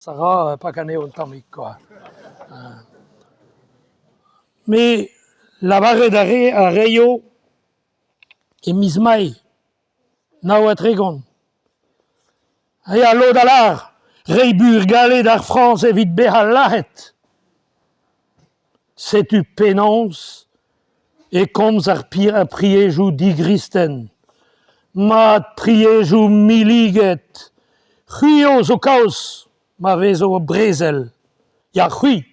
A ra pak anezho un tammig kwa. Met lavaret a a raio e miz Mae 39 ya lod a lâr reiñ bugale d'ar Frañs evit bezañ lazhet. Setu penaos e komz ar priedoù digristen. Mat priedoù milliget, c'hwi eo zo kaoz ma vezo brezel. Ya c'hwi,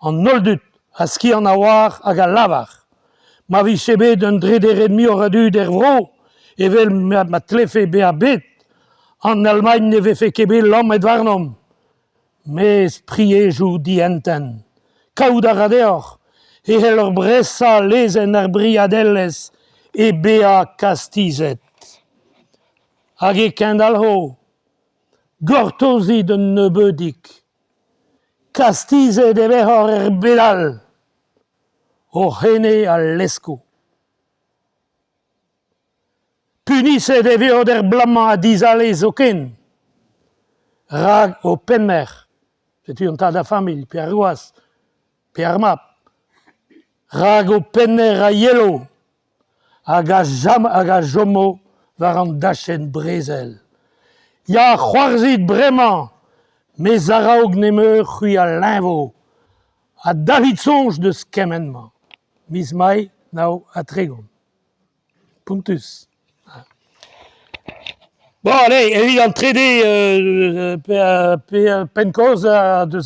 an holl dud a skiant a oar hag a lavar. Ma vije bet un drederenn muioc'h a dud er vro evel ma tlefe bezañ bet, an Almagn ne vefe ket bet lammet warnomp. Mes priedoù dientent, kaout a ra deoc'h e c'heller bresañ lezenn ar briadelezh hep bezañ kastizet. Hag e kendalc'ho gortozit un nebeudig. Kastizet e vezoc'h er bed all. Hoc'h ene a lesko. Puniset e viot er bloaz-mañ ha dizale zoken rak ho pennhêr, setu an tad a familh pe ar gwaz pe ar mab, rak ho pennhêr a yelo hag a hag a chomo war an dachenn brezel. Ya, c'hoarzhit bremañ, mes a-raok nemeur c'hwi a leñvo ha dalc'hit soñj deus kement-mañ. Miz Mae 39. Spontus. Bon allez, evit an trede penn-kaoz deus.